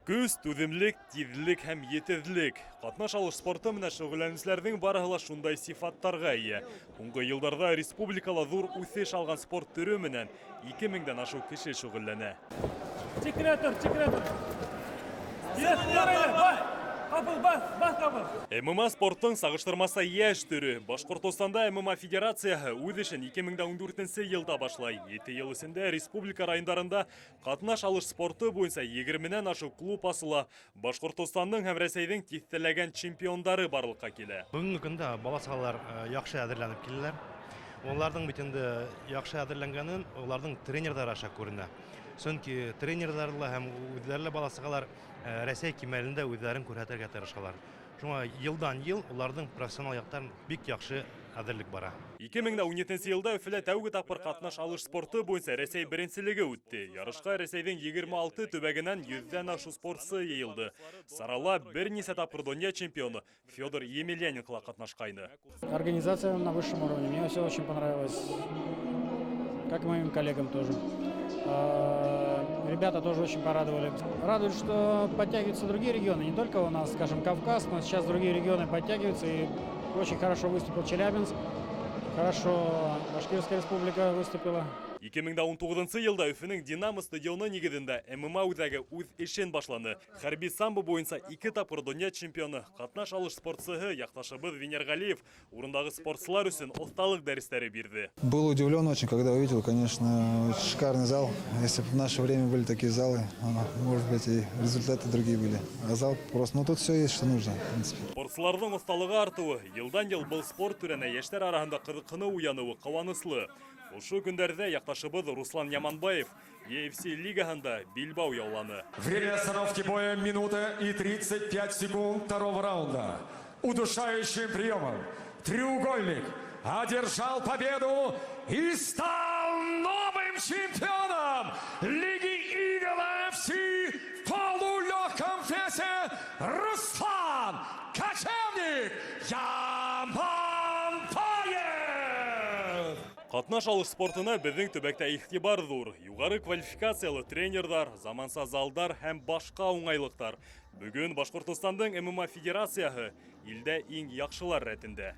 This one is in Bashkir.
Көс, түҙемлек, тиҙлек һәм етеҙлек. Ҡатнаш алыш спорты менән шөғөлләнеүселәрҙең барыһы ла шундай сифаттарға эйә. Һуңғы йылдарҙа республикала ҙур үҫеш алған спорт төрө менән 2000-дән ашыу кеше шөғөлләнә. Тикерә тор, тикерә тор. Бар, ҡапыл баҫ, баҫ ҡапыл. ММА спорттың сағыштырмаса йәш төрө. Башҡортостанда ММА федерацияһы үҙ эшен 2014 йылда башлай. 7 йыл эсендә республика райондарында ҡатнаш алыш спорты буйынса 20-нән ашыу клуб асыла. Башҡортостандың һәм Рәсәйҙең тиҫтәләгән чемпиондары барлыҡҡа килә. Бөгөнгө көндә бала-сағалар яҡшы әҙерләнеп киләләр. Уларҙың бит инде яҡшы әҙерләнгәнен уларҙың тренерҙары аша күренә. Сөнки тренерҙар ла һәм үҙҙәре лә бала-сағалар Рәсәй кимәлендә үҙҙәрен күрһәтергә тырышалар. Шуңа йылдан йыл уларҙың профессионал яҡтан бик яҡшы әҙерлек бара. 2017 йылда Өфөлә тәүге тапҡыр ҡатнаш алыш спорты буйынса Рәсәй беренселеге үтте. Ярышҡа Рәсәйҙең 26 төбәгенән 100-дән ашыу спортсы йыйылды. Сарала бер нисә тапҡыр донъя чемпионы Федор Емельяненко ла ҡатнашҡайны. Организация на высшем уровне. Мне все очень понравилось. Как и моим коллегам тоже. Ребята тоже очень порадовали. Радует, что подтягиваются другие регионы. Не только у нас, скажем, Кавказ, но сейчас другие регионы подтягиваются. И очень хорошо выступил Челябинск. Хорошо Башкирская республика выступила. 2019 йылда Өфөнөң «Динамо» стадионы нигеҙендә ММА үҙәге үҙ эшен башланы. Хәрби самбо буйынса ике тапҡыр донъя чемпионы, ҡатнаш алыш спортсыһы яҡташыбыҙ Венер Ғәлиев урындағы спортсылар өсөн оҫталыҡ дәрестәре бирҙе. Был удивлен очень, когда увидел, конечно, очень шикарный зал. Если бы в наше время были такие залы, может быть, и результаты другие были. А зал просто, ну, тут все есть, что нужно, в принципе. Спортсыларҙың оҫталығы артыуы, йылдан-йыл был спорт төрөнә йәштәр араһында ҡыҙыҡһыныу уяныуы ҡыуаныслы. Ошо көндәрҙә яҡташыбыҙ Руслан Яманбаев UFC лигаһында билбау яуланы. Время остановки боя — минута и 35 секунд второго раунда. Удушающим приемом треугольник одержал победу и стал новым чемпионом Лиги Eagle FC в полулегком весе Руслан «Кочевник» Яманбаев! Ҡатнаш алыш спортына беҙҙең төбәктә иғтибар ҙур. Юғары квалификациялы тренерҙар, заманса залдар һәм башҡа уңайлыҡтар. Бөгөн Башҡортостандың ММА федерацияһы илдә иң яҡшылар рәтендә.